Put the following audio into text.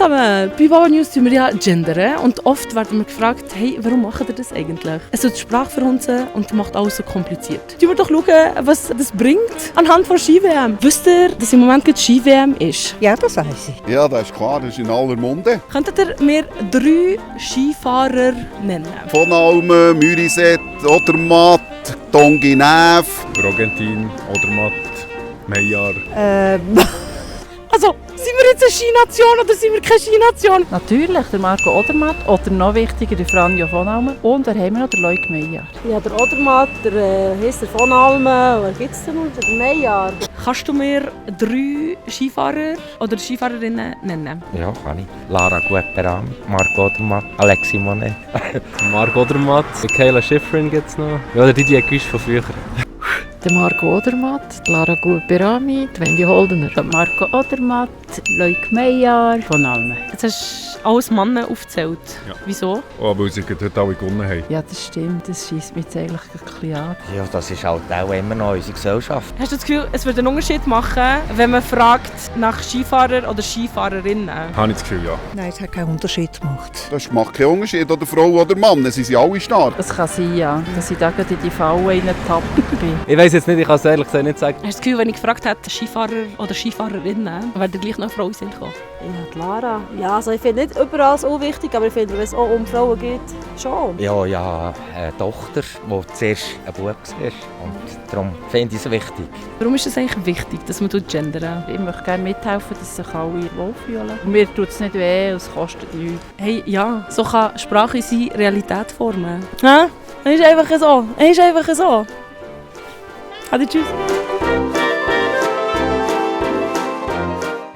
zusammen. Bei Baba News tun wir ja gendern und oft werden wir gefragt, hey, warum macht ihr das eigentlich? Es wird die Sprache verhunzen und macht alles so kompliziert. Schauen wir doch schauen, was das bringt anhand von Ski-WM. Wisst ihr, dass im Moment gerade Ski-WM ist? Ja, das weiss ich. Ja, das ist klar, das ist in aller Munde. Könntet ihr mir 3 Skifahrer nennen? Von Almen, Müriset, Odermatt, Tonginev. Rogentin, Odermatt, Meijar. Also, sind wir jetzt eine Skination oder sind wir keine Skination? Natürlich, der Marco Odermatt oder noch wichtiger, der Franjo von Almen. Und da haben wir noch den Leuk Meijer. Ja, der Odermatt, der Hester von Almen, wer gibt es denn noch? Der Meijer. Kannst du mir 3 Skifahrer oder Skifahrerinnen nennen? Ja, kann ich. Lara Gueperami, Marco Odermatt, Alexis Monet. Marco Odermatt, Michaela Schifrin gibt es noch. Ja, der Didier Güsch von früher. Der Marco Odermatt, Lara Gueperami, Wendy Holdener. Der Marco Odermatt, Leuk Meijer von Almen. Jetzt hast du alles Männer aufgezählt. Ja. Wieso? Oh, weil sie heute alle gewonnen haben. Ja, das stimmt, das scheisst mich jetzt eigentlich ein bisschen an. Ja, das ist halt auch immer noch unsere Gesellschaft. Hast du das Gefühl, es würde einen Unterschied machen, wenn man fragt nach Skifahrer oder Skifahrerinnen? Habe ich das Gefühl, ja. Nein, es hat keinen Unterschied gemacht. Das macht keinen Unterschied, oder Frau oder Mann, sie sind alle stark. Das kann sein, ja, dass ich da gerade in die Falle reingetappt bin. Ich weiss jetzt nicht, ich kann es ehrlich gesagt nicht sagen. Hast du das Gefühl, wenn ich gefragt hätte, Skifahrer oder Skifahrerinnen, wäre gleich noch eine Frau sind gekommen? Ja, die Lara. Ja, also ich finde nicht überall so wichtig, aber ich finde, wenn es auch um Frauen geht, schon. Ja, eine Tochter, die zuerst ein Bub war. Und darum finde ich es wichtig. Warum ist es eigentlich wichtig, dass man gendern? Ich möchte gerne mithelfen, dass sich alle wohlfühlen. Und mir tut es nicht weh, es kostet nichts. Hey, ja, so kann Sprache unsere Realität formen. Hä? Es ist einfach so. Es ist einfach so. Adi, tschüss.